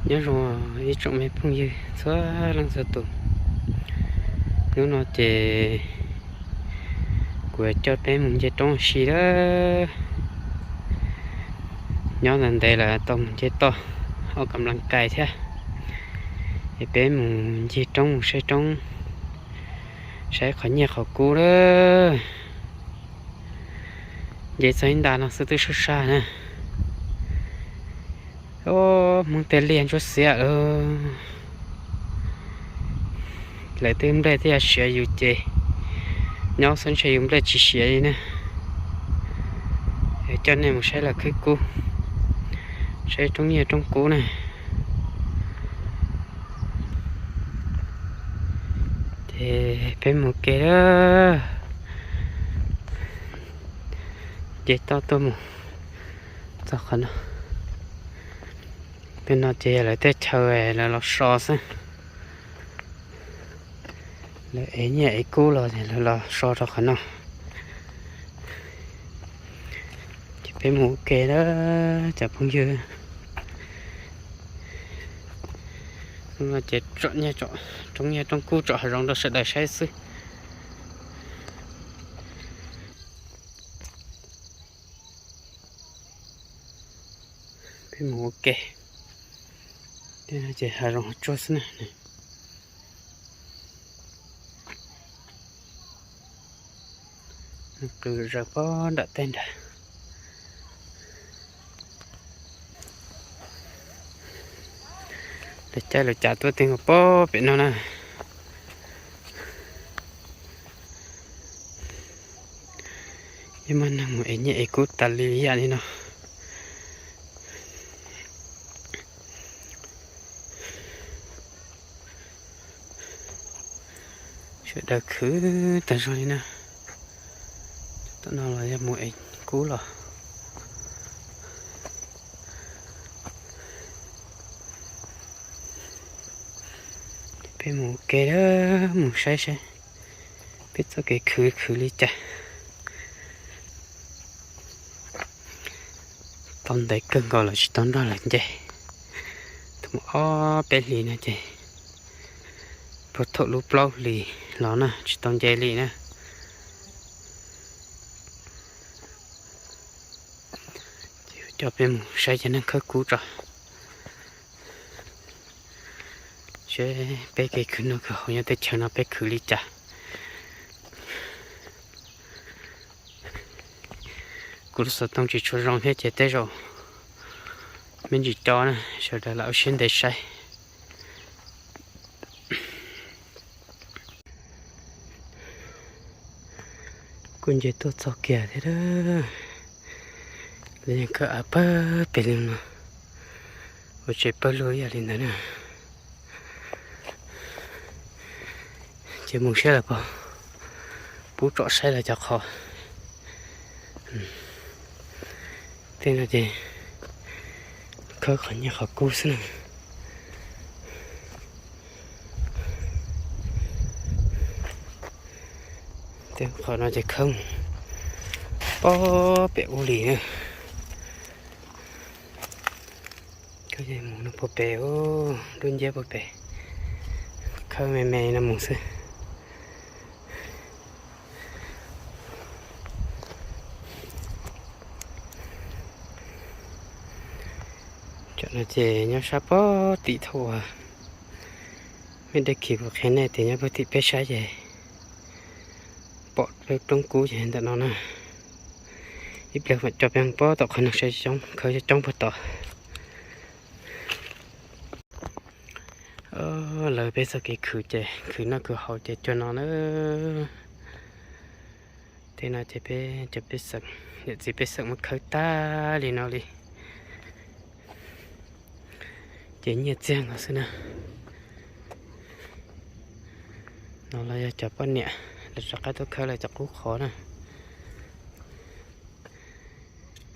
Nyob zoo ib tsoom me phooj ywg txhua leej txhua tus, hnub no ces kuv yuav coj peb mus nce roob ua si lawm. Nyob ntev ntev lawm tau mus nce toj, ua kam laj kais thiab. Es peb mus ncig roob mus saib roob, saib qhov nyiaj qhov kub lawm. Nce txog ib nta no xwb twb sab sab na. Hmoob tej liaj ntsuab xiab lawm. Lawv tej nplej tej yog siav yus ces nyob xwb ntshe yus nplej tsis siav li na. Coj nej mus saib lawv khawb kub, saib roob nyiaj roob kub na. Ces peb mus ke lawm. Nce toj tuaj mus txog qhov no. Tej no ces yog lawv tej chaw lawv los so xwb. Lawv ev nyiaj ev kub los lawv los so rau qhov no. Ces peb mus ua ke lawm cov phooj ywg. Ces tsom nyiaj, roob nyiaj roob kub tsom hav zoov rau sawv daws saib xwb. Peb mus ua ke, ces hav zoov hav tsuag xwb na. Qw zaws pob nram tej nrad. Lawv caij lawv cav tuaj teb nkaus pob pem no na. Yeej muaj neeg mus ev nyiaj ev kub tas li ib yam li no. Sawv daws khwv tag zog li na. Tom no los yog mus ev kub los. Peb mus ua ke lawm, mus saib saib peb txoj kev khwv khwv li cas. Tau ntev kawg nkaus lawm tsis tau nrog lawv nce. Tau mus ob peb hlis no ces puag thaum lub plaub hlis los na tsis tau nce li na. Ces coj peb mus saib cov neeg khawb kub tso, seb peb kev khwv noj khwv haus nyob teb chaws no peb khwv li cas. Kuv lub xov tooj tsis tshua zoo thiab ces tej zaum me ntsis co na, sawv daws lam ua siab ntev saib. Kuj nce tuaj txog kiag thiab, lawv yeej khawb av pawg pem li no, ua tsev pawg lug ib yam li ntawd na. Ces mus saib lawv pog pub tsom saib lawv cov qhov. Tej no ces khawb qhov nyiaj qhov kub xwb na. Tej qhov no ces khawb mus pob pem ub li na. Khawb mus no puag pem, dub nciab puag pem, khawb me me no mus xwb. Cov no ces nyob sab pob tim thaum uas me dej khiv kuv qhia nej tias nyob puag tim peb sab ces pom peb roob kub ces ntawm no na. Ib pliag mam coj peb mus pob tom qhov no saib coob khawb coob puag tod. Lawv peb txoj kev khwv ces khwv noj khwv haus ces cuag no na. Tej no ces peb cov pej xeem, niam txiv pej xeem muab khawb tag li no li. Ces nyiaj txiag no xwb na. No los yog cov poj niam lawv rov qab tuaj khawb lawv cov qub qhov na.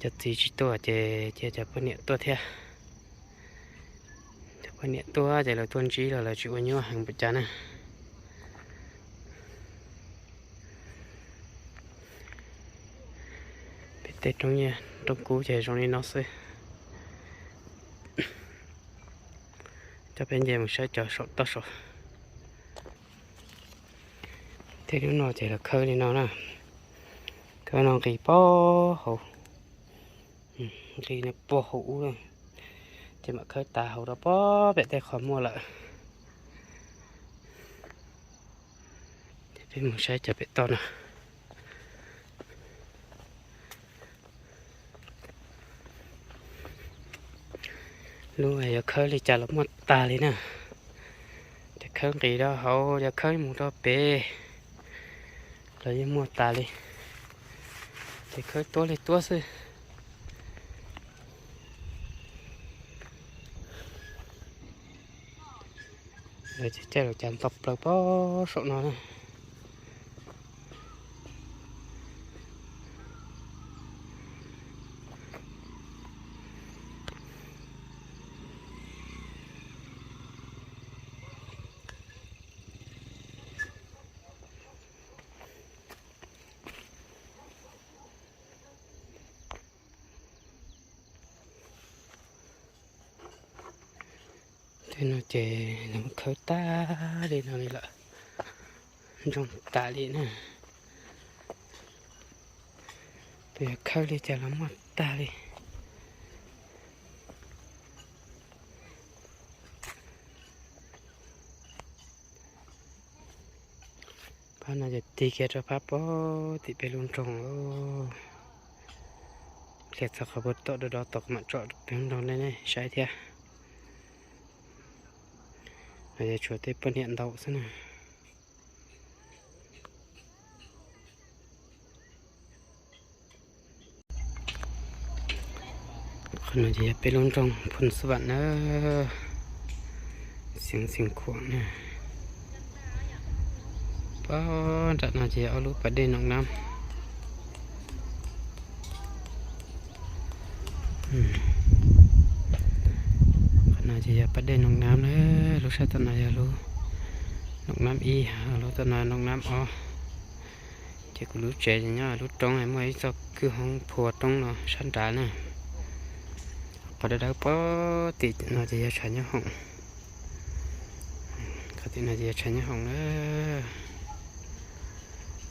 Cov txiv tsis tuaj ces cia cov poj niam tuaj thiab. Cov poj niam tuaj ces lawv tuaj ntsib los lawv tsis ua nyuaj heev npaum cas na. Peb tej roob nyiaj roob kub ces zoo li no xwb. Coj peb nce mus saib cov saum toj saud. Tej lub no ces los khawb li no na. Khawb no nqis puag hauv, nqis puag hauv ub, ces mam khawb tas hauv rau puag pem tej qhov muaj lawm. Peb mus saib cov pem toj no. Lub yuav khawb li cas los muaj tas li na. Ces khawb nqis rau hauv, yog khawb mus rau pem los yeej muaj tas li. Ces khawb tuab li tuab xwb. Lawv caij lawv cav ntau plaws puag saum no na. Tej no ces lawv muab khawb tag li no li lawm, ntsoog tas li na. Tus yog khawb li cas los muaj tag li. Phab no ces tig kiag rau phab puag tim peb lub nroog. Pliag txog qhov puag tom do do tod kuv mam tsom peb lub nroog nej saib thiab. No ces tshuav tej poj niam ntau xwb na. Qhov no ces yog peb lub nroog Phoos Xab Vam na, xeev Xeev Khuam na. Puag nram no ces yog ob lub pas dej Noom Nab. Qhov no ces yog pas dej Noom Nab na, lub sab tom no yog lub Noom Nab ib, lub tom no Noom Nab ob. Ces kuv lub tsev nyob lub roob, muaj ib txoj kwj hoob phua roob no sab nrad na. Qhov dawb dawb puag tim no ces yog tshav nyob hoom. Qhov tim no ces yog tshav nyob hoom na.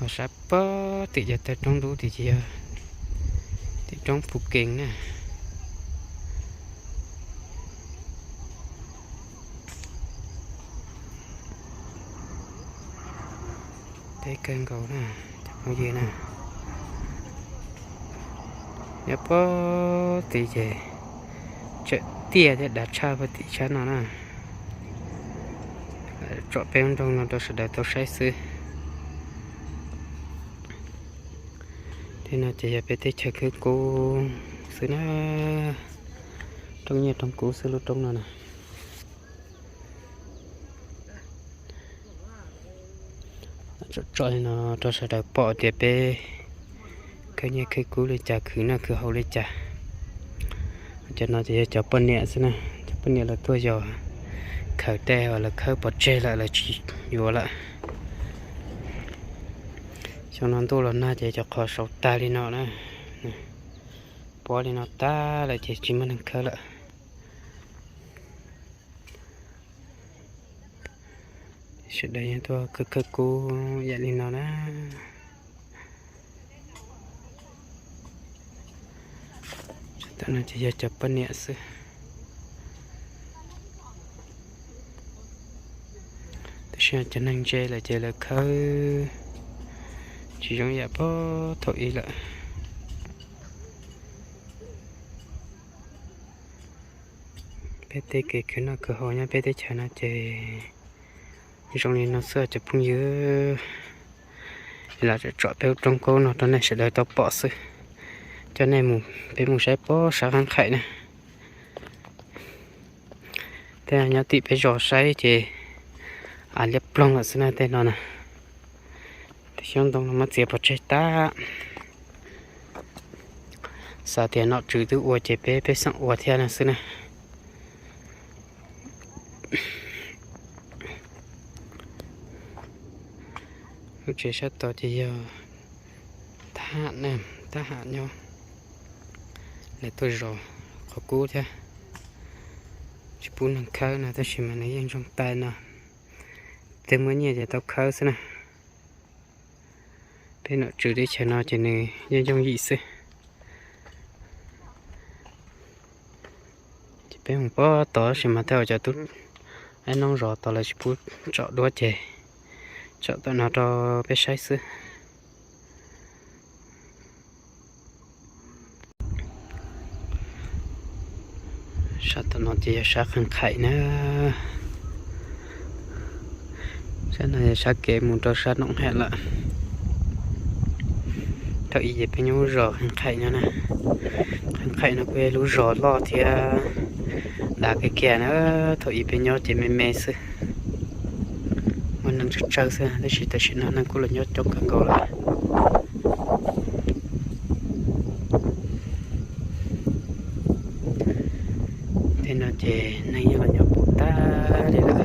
Ho sab puag tim cov taw roob dub tim ces yog tim roob Phu Kees na. Deb kawg nkaus na, cov phooj ywg na. Nyob puag tim ces tseem tiaj thiab dav tshaj puag tim sab no na. Tsom peb lub nroog no rau sawv daws tau saib xwb. Tej no ces yog peb teb chaws khawb kub xwb na. Roob nyiaj roob kub xwb lub roob no na. Tsom tsom li no rau sawv daws pom tias peb khawb nyiaj khawb kub li cas, khwv noj khwv haus li cas. Cov no ces yog cov poj niam xwb na, cov poj niam lawv tuaj yos khaws tej uas lawv khawb pov tseg lawm lawv tsis yuav lawm. Xyoo no ntuj los nag ces cov qhov saud tag li no na, pob li no tag lawm ces tsis muaj neeg khawb lawm. Sawv daws yeej tuaj khawb khawb kub ib yam li no na. Tam no ces yog cov poj niam xwb. Tab sis cov neeg ntse lawm ces lawv khawb tsis zoo yam puag thaum ub lawm. Peb tej kev khwv noj khwv haus nyob peb teb chaws no ces zoo li no xwb cov phooj ywg. Los tsom peb lub roob kub no rau nej sawv daws tau pom xwb. Coj nej mus, peb mus saib puag sab qab nqhaim na. Tej nyob tim peb zos saib ces av liab ploog lawm xwb na tej no na. Tej xyoob ntoo no muab txiav pov tseg tag. Xav tias nom tswv twb ua ces peb peb xeem ua thiab no xwb na. Lub tsev sab tod ces yog thab ham na, thab ham nyob, lawv tuaj zov qhov kub thiab. Tsis pub neeg khawb no tab sis mas nws yeej zoo tag no. Twb muaj nyiaj ces tau khawb xwb na. Peb nom tswv teb chaws no ces nws yeej yooj yim xwb. Ces peb mus pab tod sis mas tej zaum cov tub noob zov tod lawv tsis pub tsom duab ces tsom tom no rau peb saib xwb. Sab tom no ces yog sab Qhee Qhaim na. Sab no yog sab kev mus rau sab Noom Hem lawm. Thaum ub ces peb nyob zos Qhee Qhaim no na. Qhee Qhaim no kuj yog lub zos loj thiab dav kawg kiag na. Thaum ub peb nyob ces me me xwb, muaj neeg tsawg tsawg xwb tab sis tam sim no neeg kuj los nyob coob kawg nkaus lawm. Tej no ces neeg yeej los nyob puv tag li lawm.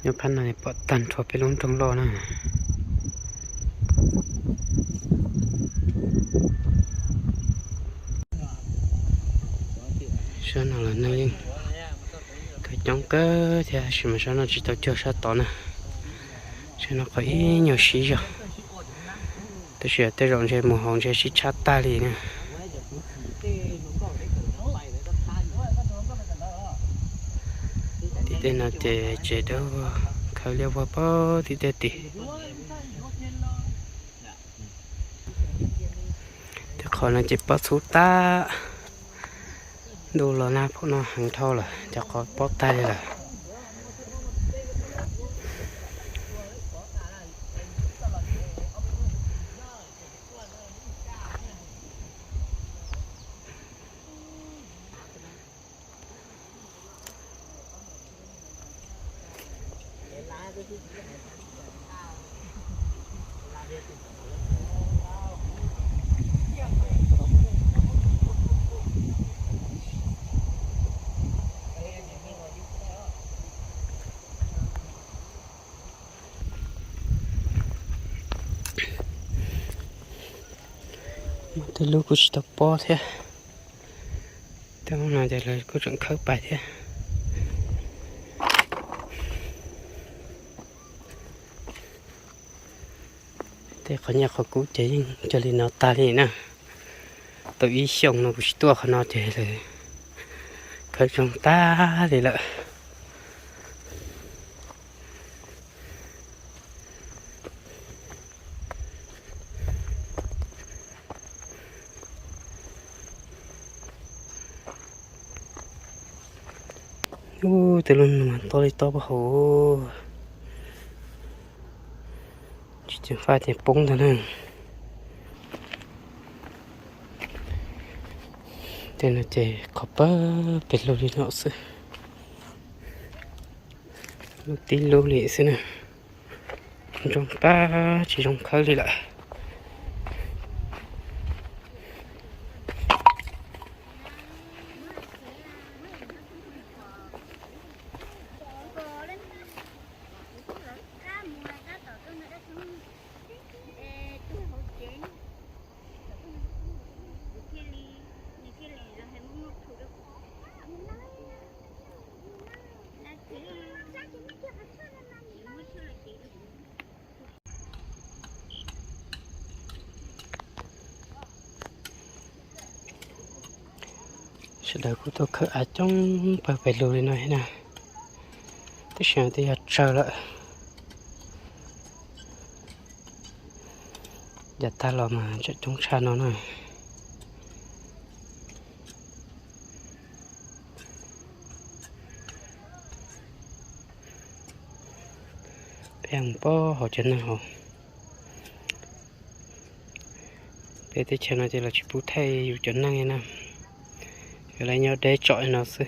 Nyob phab no pom tag nrho peb lub nroog loj na. Sab no los neeg yeej kawg coob kawg thiab sis mas sab no tsis tau cuag sab tod na. Sab no qhov ib nyuag sib zog, tab sis tej zaum ntshe mus hauv ntshe sib tshab tag li na. Tim tej no ces tsev dawb vog, khawb liab vog pab tim tej tid. Tej qhov no ces pob txhub tag, ntuj los nag phaum no heev dhau lawm cov qhov pob tag li lawm. Muaj tej lub kuj tsis tau pob thiab. Tej no ces lawv kuj tseem khawb pais thiab. Tej qhov nyiaj qhov kub ces yeej cog li no tag li na. Tau ib xyoos no kuv tsis tuaj qhov no ces lawv khawb zoo tag li lawm. Ub, tej lub no mas tob li tob pab hauv, tsis ceev faj ces poob ntag na. Tej no ces qhov pawg pes lug li no xwb, lub tib lub li xwb na. Zoo tag tsis zoo khawb li lawm. Sawv daws kuj tuaj khawb av coob pawg pes lug li no thiab na, tab sis twb yog tsawg lawm. Yav tag los mas tseem coob tshaj no na. Peb mus pab hauv cov neeg hauv. Peb teb chaws no ces lawv tsis pub thaij yus cov neeg li na, yuav lawv nyob deb tsom li no xwb.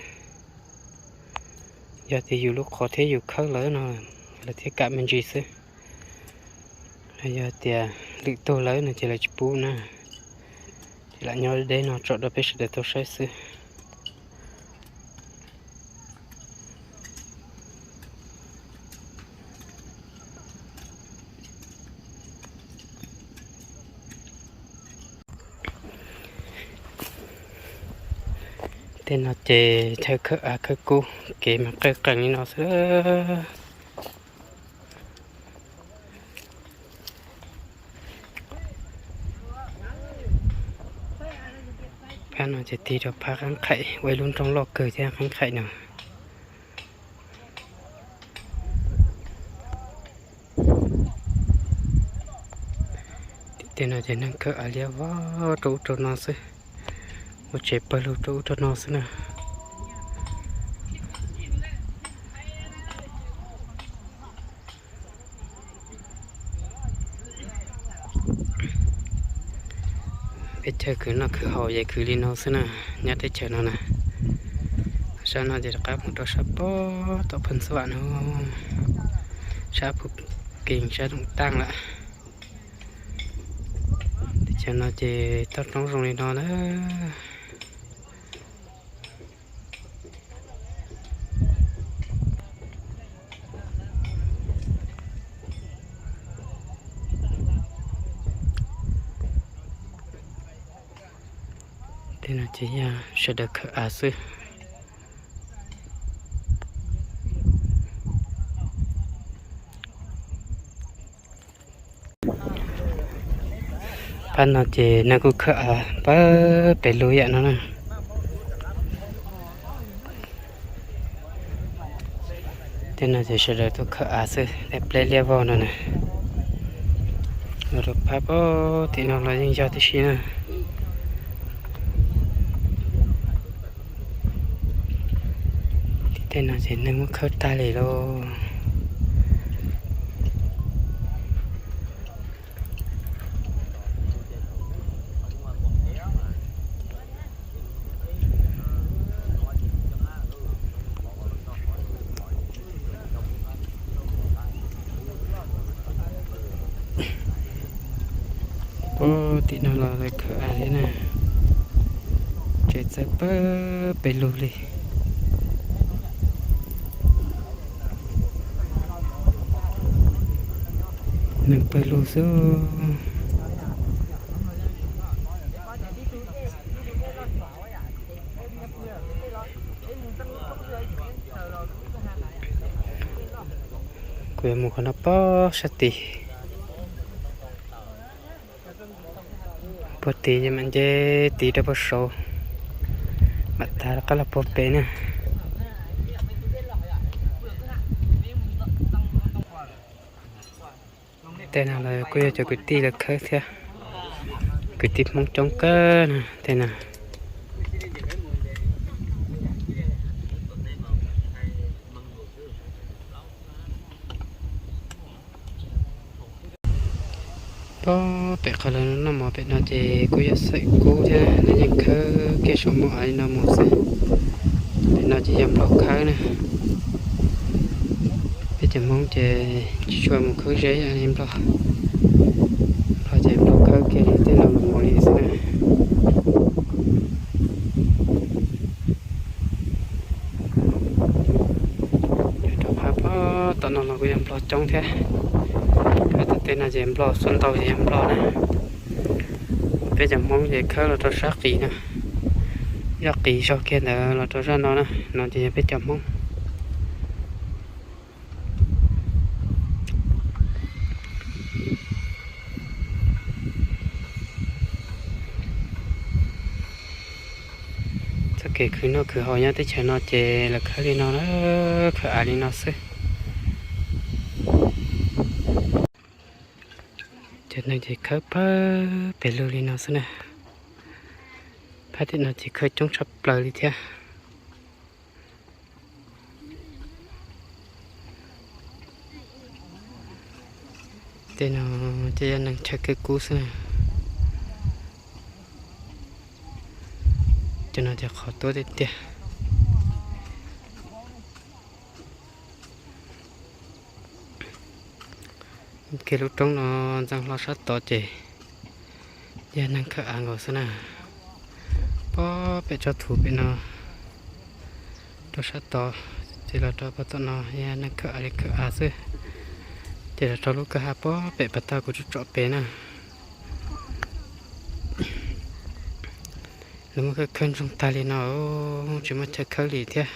Yog tias yus lub qhov thiab yus khawb lawv no, lawv thiaj kam me ntsis xwb. Yog tias lwm tus lawv no ces lawv tsis pub na, ces lam nyob deb no tsom rau peb sawv daws tau saib xwb. Tej no ces chaw khawb av khawb kub, kev mas qawj qees li no xwb. Phab no ces tig rau phab qab qhaim ua ib lub nroog loj kawg thiab qab qhaim no. Tim tej no ces neeg khawb av liab vog rau ub rau no xwb, ua tsev pawg lug rau ub rau no xwb na. Peb chaw khwv noj khwv haus ces khwv li no xwb na, nyob teb chaws no na. Sab no ces rov qab mus rau sab pob tom Phoos Xab Vam no, sab Phu Kees, sab Toom Taaj lawm. Teb chaws no ces toj roob zoo li no na. Tej no ces yog sawv daws khawb av xwb. Phab no ces neeg kuj khawb av pawg pes lug yam no na. Tej no ces sawv daws tuaj khawb av xwb, tej pleb liab vog no na. Los rau phab pob tim no los yeej yog tib si na. Tim tej no ces neeg muab khawb tag li lauj. Puag tim no los lawv khawb av thiab na, tsev txawb pawg pes lug li. Neeg pawg lug xwb. Kuv yuav mus qhov no pob sab tid. Puag tid ces mam nce tid rau puag saud, mam tas rov qab los puag pem na. Tej no los kuj yog cov kwv tij lawv khawb thiab, kwv tij Hmoob coob kawg na tej no. Puag pem qhov lawv noj mov pem no ces kuj yog xeem kub thiab, lawv yeej khawb kiag saum mus av li no mus xwb. Pem no ces yog nplog khawb na. Peb cov Hmoob ces tsis tshua mus khawb zeb li nplog, nplog ces nplog khawb kiag li tej no los mus li xwb na. Rau phab pob tom no los kuj yog nplog coob thiab. Phab tom tej no ces nplog xuab ntau ces yog nplog na. Peb cov Hmoob ces khawb los rau sab qis no, zaj qis zog kiag ntawd los rau zaj no na, no ces yog peb cov Hmoob. Txoj kev khwv noj khwv haus nyob teb chaws no ces lawv khawb li no na, khawb av li no xwb. Cov neeg ces khawb pawg pes lug li no xwb na. Phab tim no ces khawb coob tshaj plaws li thiab. Tej no ces yog neeg chaw khawb kub xwb na. Cov no ces qhov tuab tiag tiag. Kiag lub roob no ntxeev hlo sab tod ces yog neeg khawb av nkaus xwb na. Pob pem tsob thuv pem no rau sab tod, ces los rau pem tom no yog neeg khawb av li khawb av xwb. Ces los rau lub kwj ha pob pem pas tag kuv tsom pem na. Lawv muab khawb khawb ntsoog tag li no, tsis muaj chaw khawb li thiab.